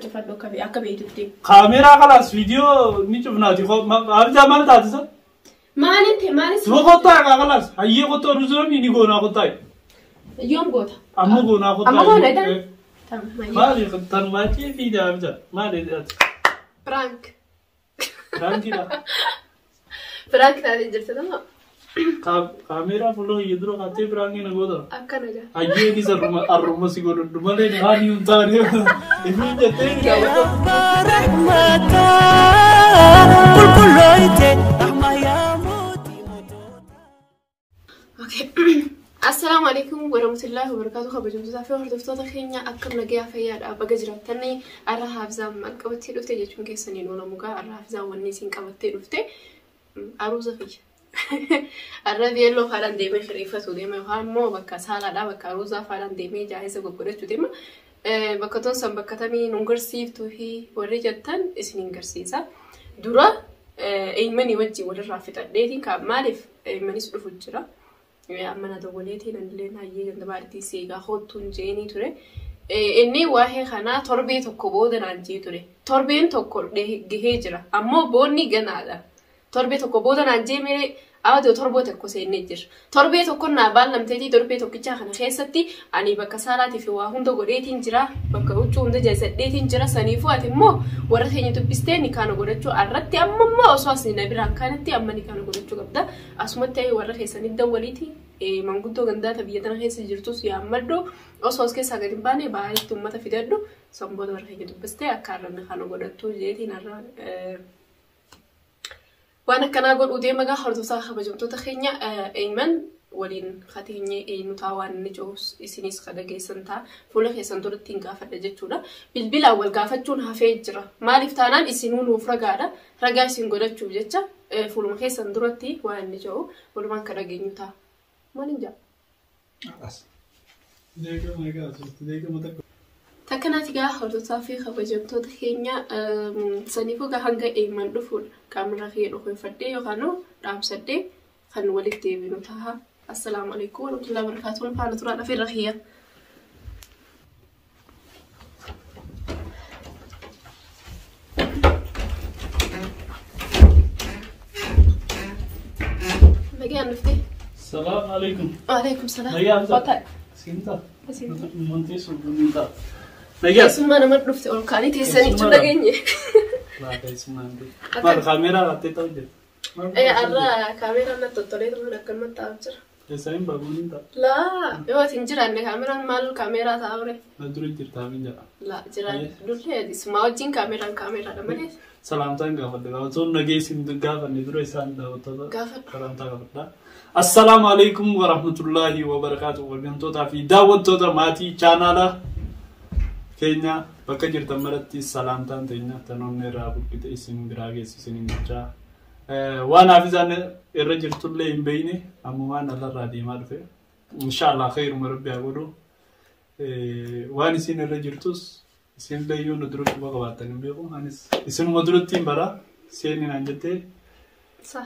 Cufadhu akka beektutti. Kaameeraa kalaas viidiyoo ni cufnaati. Abjaa maal taate isa? Maalitti maalis? Suma kottaa egaa kalaas. Hayyee kottaa ruuzamii ni goonaa kottaa. Yoom goota? Amma goonaa kottaa. Amma goona idan? Maali tanumaa fiidee abjaa maali ati? Prank. Piraankiidha. Prank taatee jirti nama. Kaameeraa fuula hiyya dura kaatee piraankii na goota. Akkana gaa. Hayyee ni sarruma arruma si godhadhu malee haani hin taane. Inni jettee ni Rahmata qulqulloyte rahma yaa mootii mootota. Okay. Assalaamu alaikum warahmatullahi wabarakatuh. Kabajamtootaa fi hordoftoota keenya akkam nagayaa fayyaadha. Baga jiraattanii har'a Haafizaan maal qabattee dhufte jechuun keessaniin oolamu gaa har'a Haafizaan wanni isin qabattee dhufte aruuza kiyya. Har'a beelloo faadhaan deemee shiriifatu deema yookaan immoo bakka saalaadhaa bakka aruuzaa faadhaan deemee jaayisa goggodhachuu deema. Bakka toon bakka tamii nu garsiiftuu fi warri jettan isin hin garsiisa. Dura eenyumanii wajjin walirraa fixadheetiin kan maaliif eenyumanis dhufu jira. Amma na dawwaleetiin anillee hayyee ganda baadiyyaa seegaa hoottuun jeenii ture. Inni waa'ee kanaa torbee tokko booda naan jee ture. Torbeen tokko gahee jira. Ammoo boonni ganaadha. Torbee tokko booda naan jee miree aadoo torbee tokko seennee jira. Torbee tokko naa baallamteetii torbee tokkichaa kana keessatti ani bakka saalaatii fi waa hunda godheetiin jira. Bakka huccuu hunda jasadheetiin jira. Saniifuu ati immoo warra keenya dubbistee ni kaana godhachuu irratti amma immoo osoo as na biraan kanatti amma ni kaana godhachuu qabda. Asumatti warra keessanii dawwaliiti manguddoo gandaata biyya tana keessa jirtus yaammadhu osoo as keessaa gadi hin baane baay'eetti uummata fidadhu sanboota warra keenya dubbistee akka har'a kana godhattu jeetiin har'a waan akkanaa godhuu deema gaa hordoftoota kabajamtoota keenya eenyuman waliin kateenyee eenyu ta'a waan inni jiruus isinis kadhageessan ta'a fuula keessan duratti hin gaafadha jechuudha. Bilbilaan wal gaafachuun hafee jira. Maaliif taanaan isinuu nuuf ragaadha. Ragaa isin godhachuuf jecha fuuluma keessan duratti waan inni jiru walumaan kadhageenyu ta'a. Maaliin jaa? Takkanaati gaa hordoftoota fi kabajamtoota keenya saniifuu gaa hanga eenyumaan dhufuudha. Kaameraa kiyya dhuunfadhee yookaan dhaamsadhee kan walitti deebinu ta'a. Assalaamu alaikum warahmatullahi wabarakatuh. Faana turaa dhafeerra kiyya. Nagaan dhuftee? Salaam alaikum. Waalaikum salaam. Nagaa Hamza. Kottaa. Siinta. Siinta. Wanti sun ta'a. Nagaa. Keessummaa nama dhufte ol kaanii teessanii jechuun dhageenye. Laa keessummaa hin Maal kaameeraa laattee ta'u jirti. Har'a kaameeraan natti toltolee turan akkanumatti taa'aa jira. Keessaniin babuun hin ta'a. Laa yoo ati hin jiraanne kaameeraan maal kaameeraa taa'aa ture? Na dura jirtaa min jedha. Laa jiraan dullee sumaa wajjin kaameeraan kaameeraadha malee. Salaamtaan gaafadha. Osoo nageessin gaafanne dura isaan daawwattoota. Gaafadhu. Salaamtaa gaafadha. Assalaamu alaikum warahmatullahi wabarakaatu. Hordoftoota fi daawwattoota maatii chaanaala keenya bakka jirtan maratti salaamtaan teenya tanoonni irraa burqite isin biraa geessisin hin jechaa. Waan hafizaan irra jirtullee hin beeyne amma waan alarraa deemaa dhufe. Inshaallah khayruma rabbi haa godhu. Waan isin irra jirtus isinillee yoo nu dura quba qabaattan hin beeku. Anis isinuma duratti hin bara seeni naan jettee Sa.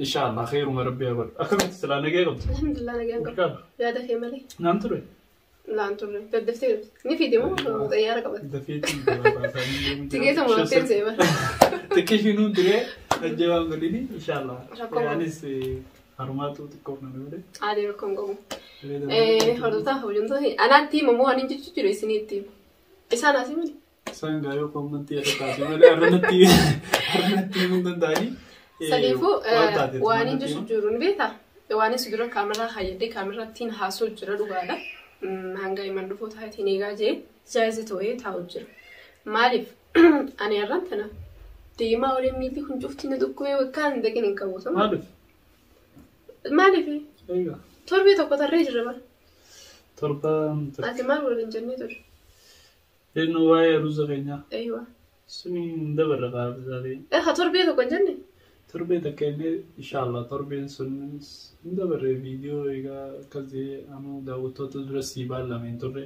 inshaallah khayruma rabbi haa godhu. Akkamitti silaa nagee qabdu? Alhamdulillah nagaan qaba. Yaada kee malee. Naan ture. Laan turre. Daddaftee dhufte. Ni fiide moo xayyaara qabate? Dafeetiin Tikeeta murattee seema. Xiqqishiinuu ture ajjabaan godhini inshaallah. Rakkoo qabu. Anis harumaatu xiqqoof na godhe. Aadee rakkoon qabu. Hordoftoota kabajamtoota anaatti himamoo ani jechuu jiru isinitti hima. Isaan asii malee. Isaan gaayoo koommantii irra taasise malee har'anatti har'anatti himuu hin danda'anii. Saniifuu waan inni jechu jiru ni beektaa? Waan inni dura kaameraa kaayyadhee kaameraa ittiin haasoo jira dhugaadha. Hanga himan dhufuu taatiin eegaa jee jaayiza ta'ee taa'u jira. Maaliif ani har'aan tana deemaa waliin miilli kun cufti na dhukkubee bakka hin dhaqin hin qabu. Maaliif? Maaliif? Egaa Torbee tokko tarree jira bara. torba Ati maal waliin jennee ture? Eenyu waa'ee ruuza keenyaa Eeywa. suni hin dabarra qaabisaalee. Haa torbee tokko hin jenne? Torbee takka inni inshaallah torbeen sun hin dabarre viidiyoo egaa akkasii anuu daawwattoota dura sii baallame hin turre.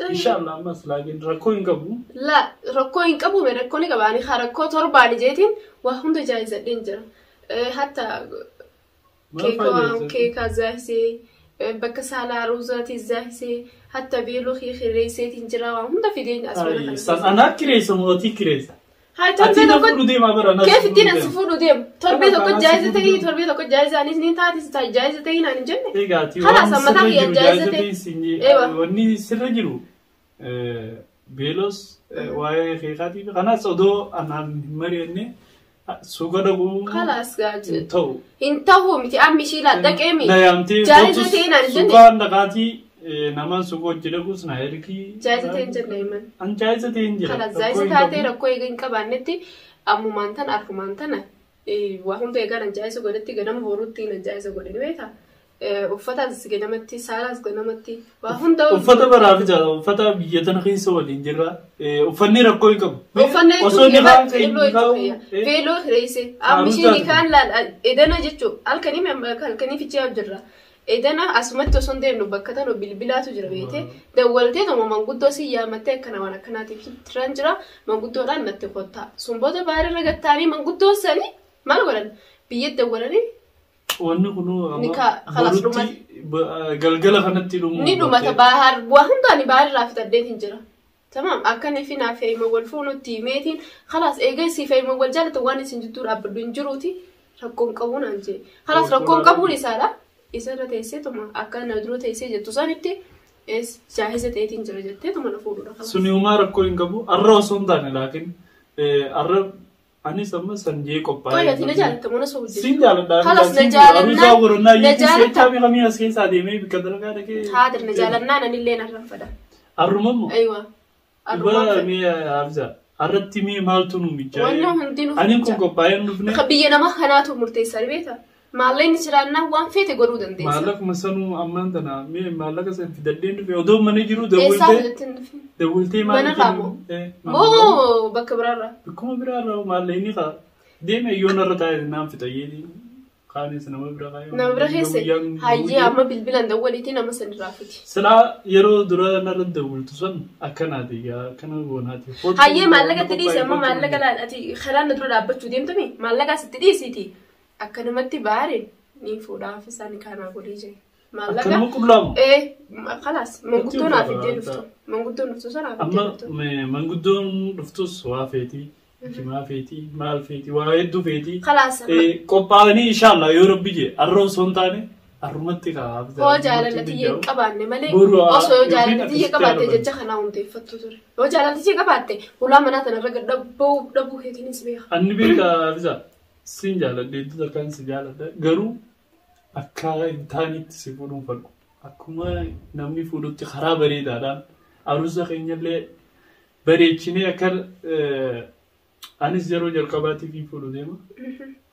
Inshaallah ammas laakiin rakkoo hin qabu. La rakkoo hin qabu mee rakkoo ni qaba ani haa rakkoo torbaan jeetiin waa hunda jaayizadheen jira. Hatta Maal faayidaa keekaa zaayisee Bakka saalaa ruuzaatii zahisee hatta beeloo kireesseetiin jira waan hunda fideen as mana kana. San anaa kireessa mootii kireessa. Haa Ati torbee na tokko fuudhu deemaa bara na keef fuudhu ittiin as deema. fuudhu deemu. Torbee tokko Kana jaayiza si ta'ii fuudhu. torbee tokko jaayiza anis ni taati jaayiza ta'ii naan hin jenne. Egaa ati Kalaas waan amma sirra ta'a jiru jaayiza jaayiza ta'e. ta'e siin Ewa. wanni sirra jiru beelos waa'ee keekaatii fi kanaas odoo anaan hin mari'anne suuqa dhaquu Kalaas gaaji. hin ta'u. Hin ta'uu miti amma ishii dhaqee mi. Na yaamtee Jaayiza kootus ta'e naan hin jenne. suuqaan dhaqaatii nama suuqa hojii dhaquus na ergii. Jaayiza ta'e hin jenne himan. An jaayiza ta'e hin jira. Kalaas Rakkoo jaayiza hin taatee qabu. rakkoo eega hin qabaannetti ammumaan tana arfumaan tana waa hunda eegaa nan jaayisa godhetti ganama boruutti nan jaayisa godhe ni beektaa. Uffataas ganamatti saalaas ganamatti waa hunda. Uffata baraaf jira uffata biyya tana keessa waliin jirra. Uffanni rakkoo hin qabu. Uffannaa Osoo jechuun ni kaan qilloo kaa'u. jechuudha. Veeloo hireesse. Amma isheen kaan laal edana jechuun halkanii halkanii fichee jirra. Edana asumatti osoo hin deemnu bakka tanu bilbilaatu jira beekte. Dawwaltee tuma manguddoo si yaamattee akkana waan akkanaatiif tiran jira manguddoodhaan natti kottaa. Sun booda baarirra gattaanii manguddoo sanii maal godhan biyyatti dawwalanii Wanni kunuu Ni kalaas borutti galgala kanatti dhumuu. ni dhumata baahar waa hundaan baarirraa fitaddeetiin jira. Tamaam akkana fi naaf fe'ima wal fuunutti himeetiin kalaas eega si fe'ima wal jaalatu waan isin jidduu dhaabbadhu hin jiruuti rakkoon qabuun an jee. Kalaas rakkoon qabuun isaadha. Isarra teessee tuma akka na dura teessee jettu sanitti es jaahisa ta'eetiin jira jettee tuma na fuudhudha. Kalaas. Suni uumaa rakkoo hin qabu. Arra osoo hin taane laakiin arra anis amma sanjee qophaa'ee. Qoy ati na jaalatta moo na sobu Siin jaaladha. Kalaas na Aruusaa jaalannaa warannaa na hiitii jaalatta. seechaa meeqamii as keessaa deemee bikka dalagaa dhaqee. Haadir na jaalannaa anillee narraan fedha. Arrumammoo. Aywa. Arrumaan Dhugaa fedha. mee Hafiza arratti mee maaltu nu mijaa'e? Wanni hundinuu Ani kun mijaa'e. qophaa'ee hin dhufne. Biyya nama kanaatu murteessaa beektaa? Maallaqni jiraannaa waan feete godhuu dandeessa. Maallaquma sanuu ammaan tana mee maallaqa san fidadheen dhufe odoo mana jiru Eessaa dawwaltee fidattee hin dhufin? dawwaltee maal Manarraa moo? Moo bakka biraarraa? Bakkuma biraarraa maallaqni kaa deeme yoon irra taa'e naan fixayyee kaanis nama bira kaa'e. Nama bira keessa hayyee amma bilbilaan dawwaliitii nama sanirraa fiti. Silaa yeroo dura narra dawwaltu sun akkanaati gaa akkana goonaati. Hayyee maallaqa itti dhiisi amma maallaqa laal ati karaan na dura dhaabbachuu deemtami maallaqa asitti dhiisiiti. Akkanumatti baare ni fuudhaaf isaan kaanaa godhee jira. Maallaqa Akkanuma qullaamu. ee khalaas manguddoon naaf iddee dhuftu. Manguddoon dhuftu sana naaf Amma iddee dhuftu. manguddoon dhuftus waa feetii, jimaa feetii, maal feetii, waa hedduu feetii. Khalaas Qophaa'anii inshallah yoo rabbi jee arra osoo hin taane arrumatti kaa. Hoo jaalala tiyya hin qabaanne malee Boru osoo yoo yookiin jaalala tiyya akkasitti qabaatte argamu. jecha kanaa hundeeffattu ture. Yoo jaalala tiyya qabaatte ulaa manaa tanarra gad dhabuu dhabuu keetiinis beeka. Anni beeka Hafiza sin jaaladha hedduu takkaan si jaaladha garuu akka hin taanetti si fuudhuun fadhu. Akkuma namni fuudhutti karaa bareedaadhaan aruusa keenyallee bareechinee akka anis yeroo jalqabaatiif hin fuudhu deema.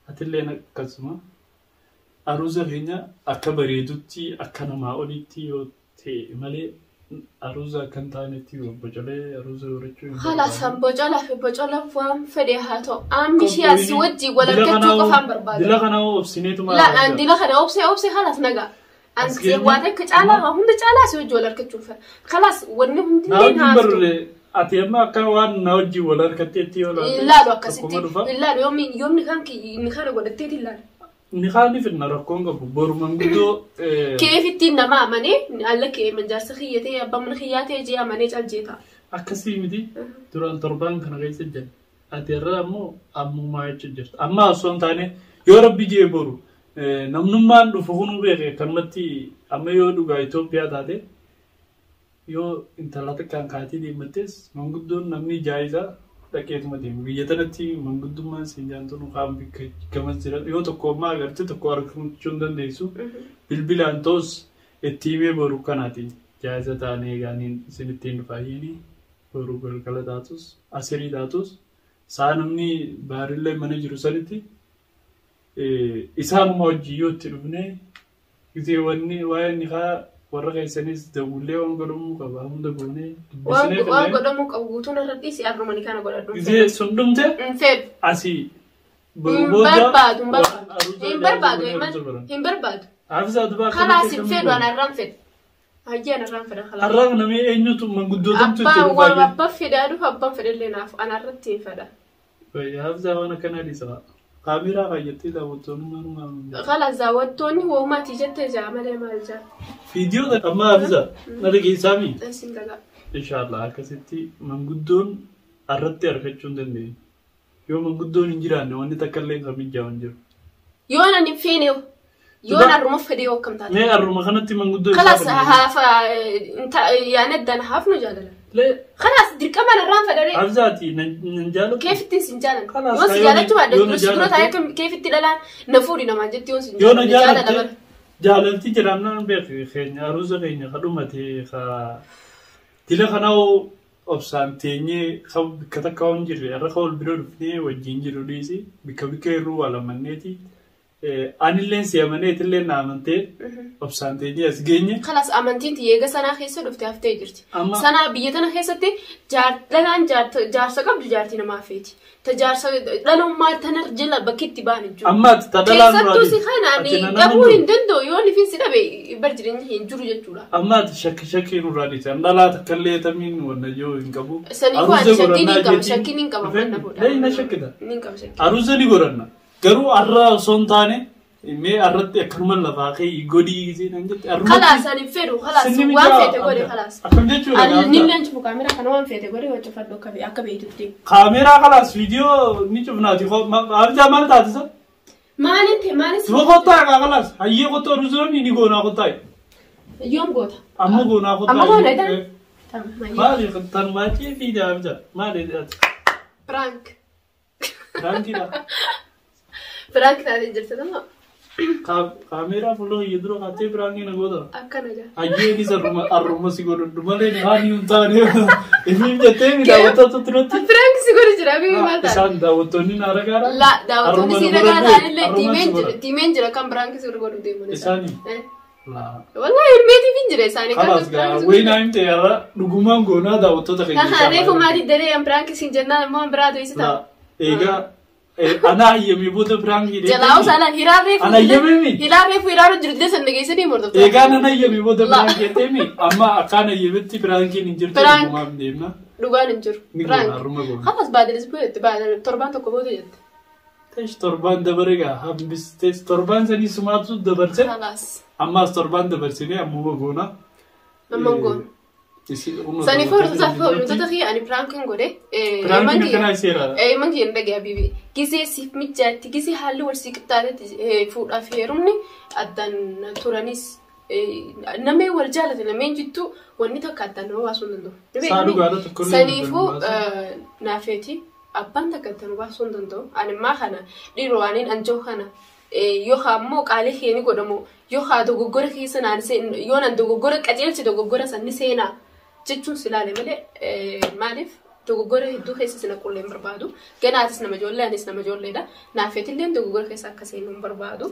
Atillee akkasuma aruusa keenya akka bareedutti akka namaa olitti yoo ta'e malee aruusa akka hin taanetti bocolee aruusa horachuu hin Khalaas barbaanne. bocola fi bocola waan fedhe haa ta'u. Ammi ishee asii wajjin wal argachuu qofaan barbaada. Dila kanaa obsineetuma. La an dila kana obsee obsee khalaas nagaa. An As geenye- waan akka caalaa waa hunda caalaa si wajjin wal argachuu fedha. Khalaas wanni hundi Na illee wajjin naaf ta'u. barre ati amma akka waan na wajjin wal harkatteetti yoo laalte Ilaalu akkasitti. tokkuma dhufa. Ilaalu yoomni yoomni kan ni kana godhatteeti ilaalu. Ni kaani fidna rakkoon qabu boru manguddoo Keefittiin nama amanee alla kee manjaarsa kiyya ta'e abbaa mana kiyyaa ta'e jee amanee caljee ta'a. Akkasii miti duraan torbaan kana keessa jiran ati irra ammoo ammumaa jechuun jirta. Amma osoo hin taane yoo rabbi jee boru namnummaan dhufu kunuu beeke akkanumatti amma yoo dhugaa Itoophiyaa taate yoo intala xiqqaan kaatee deemattes manguddoon namni jaayisaa dhaqeetuma deema. Biyya tanatti manguddummaan siin jaantuun kaan bikka gamas jira. Yoo tokko ammaa agarte tokko argachuu hin dandeessu. Bilbilaan ta'us itti himee boru kanaati. Jaayisa taanee gaaniin isin ittiin dhufaayyini boru galgala taatus asirii taatus saa namni baarillee mana jiru sanitti isaanuma wajjin yoo itti dhufne gisee wanni waa'ee nikaa warra keessanis dawullee waan godhamuu qaba hunda goonee Waan dubbisnee waan finnee godhamuu qabu guutuun irra dhiisi arruma ni kana godhadhu. gisee sun dhumte Hin fedhu. asii boru Hin booda barbaadu hin waan barbaadu. aruuza Hin barbaadu jaayisa himan godhee aruuza godhan. hin barbaadu. Hafiza dubaa Khalaas hin fedhu ana irraan fedhu. Hayyee ana irraan fedha khalaas. Har'aaf namni eenyutu manguddootamtu itti Abbaan dhufaa waan jira. abbaan fedhaa dhufu abbaan fedhallee naaf ana irratti hin fedha. Hafiza waan akkanaa dhiisa. Kaameeraa fayyadtee daawwattoonni maal Khalas daawwattoonni hoomaatii jettee jaa malee maal jaa. Viidiyoo amma Hafiza na dhageessaami. Isin dhagaa. Inshallah akkasitti manguddoon irratti argachuu hin dandeenyu. Yoo manguddoon hin jiraanne wanni takka illee kan mijaa'u hin jiru. Yoon ani hin feene yoon har'uma fedhe yoo akkam taate. Mee har'uma kanatti manguddoo Khalas haafa yaani addaan haafnu jaalala. Khalas dirqama narraan fedharee. Hafizaati nan jaalatu. Keefittiin sin jaalan. Khalas, Yoon si jaalachuu baadhe yoo na si dura taa'ee jaalatte- keefitti dhalaan na fuudhi namaan jetti yoon sin Yoo na jaalala jaalatte bara. jaalalti jiraannaan beeku keenya aruusa keenya ka dhumate ka dila kanaa obsaan teenyee ka bikka takka waan jirre irra ka wal bira dhufnee wajjin jiru dhiisi bikka bikka irruu waa lamanneeti. Anilleen si amaneetillee na amantee obsaan teenyee as geenye. Khalas amantiin tiyyeega sanaa keessa dhufte haftee jirti. Amma- Sanaa biyya tana keessatti dhalaan jaarsa qabdu jaartii namaa feeti. Ta jaarsa dhalummaa tana jala bakki itti ba'an hin jiru. Amma ati ta dhalaan Keessattuu si duraati. kana Ati ani na dhabuu namantu. hin danda'u yoo nifin si dhabe bar jireenya hin jiru jechuudha. Amma ati shakki shakkii nurraa dhiise. An dhalaa takkallee tamiin wanna yoo hin qabu. Saniifuu ani Aruusa shakkiin hin godhannaa qaba jeetiin shakkiin hin qaba dhufeen manna fuudha. lee na shakkita. Ni qaba shakkii. Aruusa ni godhanna. Garuu har'a osoo hin taane mee har'atti akkanuma lafaa ka'ii godhii gisee naan jette har'umatti. Khalaas ani hin fedhu khalaas Sinni waan mijaa feete godhe khalaas. Akkam jechuudha Ani gaafta. nilleen cufu kaameraa kana waan feete godhe hojjefadhu akka beektutti. Kaameeraa khalaas viidiyoo ni cufnaati. Abjaa maal taatisa? Maaliin ta'e maaliin Suma kottaa egaa khalaas. Hayyee kottaa aruusa ni goonaa kottaa. Yoom goota? Amma goonaa kottaa. Amma goona idan? Maali tan baachee fiidaa abjaa. Maali ati? Prank. Raankiidha. Prank taatee jirti nama Kaameeraa fuula hiyya dura kaatee biraankii na goota. akkana jaa. Hayyee ni har'uma si godhadhu malee ni haani hin taane. Ifiif jettee mi daawwattoota turatti. Prank si godhe jira bibi maal taate? Isaan daawwattoonni na ragaadha. La daawwattoonni si ragaa ta'anillee tiimeen jira tiimeen jira kan prank si godhu deeman. Isaanii? Wallahi hirmeetiif hin jira isaanii kan Kalaas gaa wayii himte har'a dhugumaan goonaa daawwattoota keenya. Aha reefu maaliif daree an prank siin jennaan immoo an biraa doyisi ta'a. Egaa ana hayyamee booda biraankii Jalaawu saalaan hiraan reefu Ana hayyamee hiraan reefu hiraan jiru illee san dhageessanii hordoftu. Egaa nan hayyamee booda biraankii jetteemi amma akkaan hayyametti biraankiin hin jirtu Prank. dhugumaan deemna. Dhugaan hin jiru. Ni Prank. goona har'uma goona. Khalas baadilis bu'eetti baadil torbaan tokko booda jette. Teesh torbaan dabare gaa hambistees torbaan sanii sumaatu dabarse Khalas. ammaas torbaan dabarsinee ammuma goona. Amma hin goonu. Saniifuu hordoftoota hordoftoota kiyya ani prankiin godhe. Piraankiin akkanaa seeraadha. Eeman kiyya hin dhagaya bibi. Gisee siif mijaatti gisee haalli wal sii qixxaatetti fuudhaaf heerumni addaan turanis namee wal jaalate nameen jittu wanni takka addaan nama baasuu hin danda'u. Saa dhugaadha tokkollee Saniifuu addaan naafeeti abbaan takka addaan nu baasuu hin danda'u. Ani immaa kana dhiiroo waaniin anjoo kana yookaan immoo qaalii keeni godhamu yookaan dogoggora keessa naan yoo nan dogoggora qajeelche dogoggora san ni seenaa jechuun si ilaale malee maaliif dogoggora hedduu keessa si naqullee hin barbaadu. Ganaatis nama ijoollee anis nama ijoolleedha. Naafeetillee dogoggora keessa akka seenu hin barbaadu.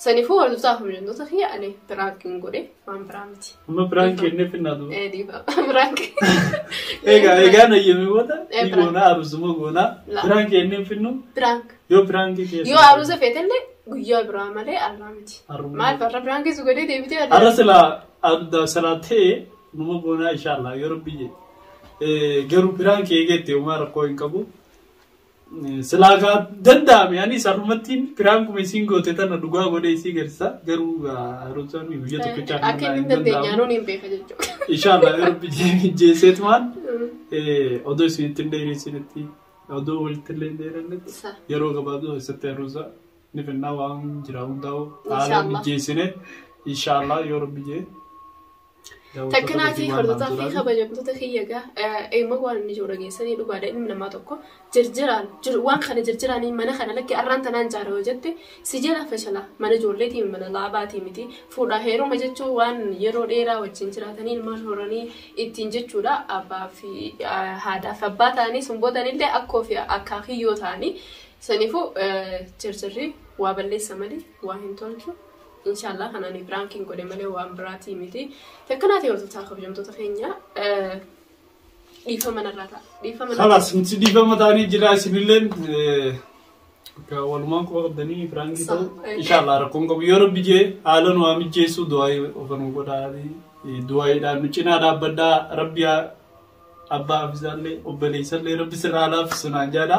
Saniifuu hordoftoota hojjettoota kiyya ani piraankiin godhe waan biraa miti. Amma piraankii inni finnaatu. Dhiiba piraanki. Egaa egaa hayyamee booda Eh, ni goonaa arusuma goonaa La. piraankii inni finnu Piraank. yoo piraankii keessa. Yoo aruusa feetellee guyyaa biraa malee arraa miti. Har'uma. Maal farra piraankii si godhee deebitee Har'a silaa adda silaa ta'e numa goonaa inshallah yoo rabbi jedhe. Garuu piraankii eegette homaa rakkoo hin qabu. Silaa gaa danda'ame anis har'umattiin piraankuma isiin goote tana dhugaa godhee isii garsiisa garuu aruusaan guyyaa tokkichaa Akka inni hin dandeenye anuun hin beeka jechuudha. Inshallah yoo rabbi jeeseetumaan odoo isinitti hin dheeresinitti odoo walitti illee hin dheerannetti Sa. yeroo gabaabduu keessatti aruusa ni finnaa waan jira hundaa'u haala Inshallah. mijeessine inshallah yoo rabbi jee. Takkanaatii hordofaa fi kabajamtoota kiyya gaa eemma waan inni jiru dhageessanii dhugaadha ilmi namaa tokko jirjiraan jiru waan kana jirjiraanii mana kana lakki arraan tanaan jaara yoo jette si jala fashala mana ijoolleetii mana laabaatii miti fuudhaa heeruma jechuun waan yeroo dheeraa wajjin jiraatanii ilmaan horanii ittiin jechuudha abbaa fi haadhaa fi abbaa ta'anii sun boodanillee akkoo fi akaakiyyoo ta'anii saniifuu jirjirri waa balleessa malee waa hin tolchu. Inshallah kanaan piraankiin godhe malee waan biraatii miti. Takkanaatii hordoftoota kabajamtoota keenya dhiifama narraa ta'a. Dhiifama narraa Kalaas nuti dhiifama ta'anii jira isinilleen walumaan quba qabdanii piraankii ta'u inshallah rakkoon qabu yoo rabbi jee haala nu haa mijeessu du'aa ofanuu godhaa du'aayiidhaan nu cinaa dhaabbadhaa rabbi abbaa hafizaallee obboleessallee rabbi sirraa laaffisu naan jedha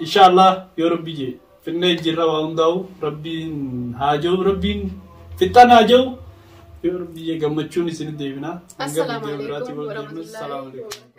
inshallah yoo rabbi jee Finnee jirra waa hundaa'u rabbiin haa jiru rabbiin fixxan haa jiru. Yoo biyya gammachuun isin deebina. Hanga Assalaamu viidiyoo biraatiin alaikum wal deebinu. warahmatullahi Salaamu alaikum. wabarakatuh.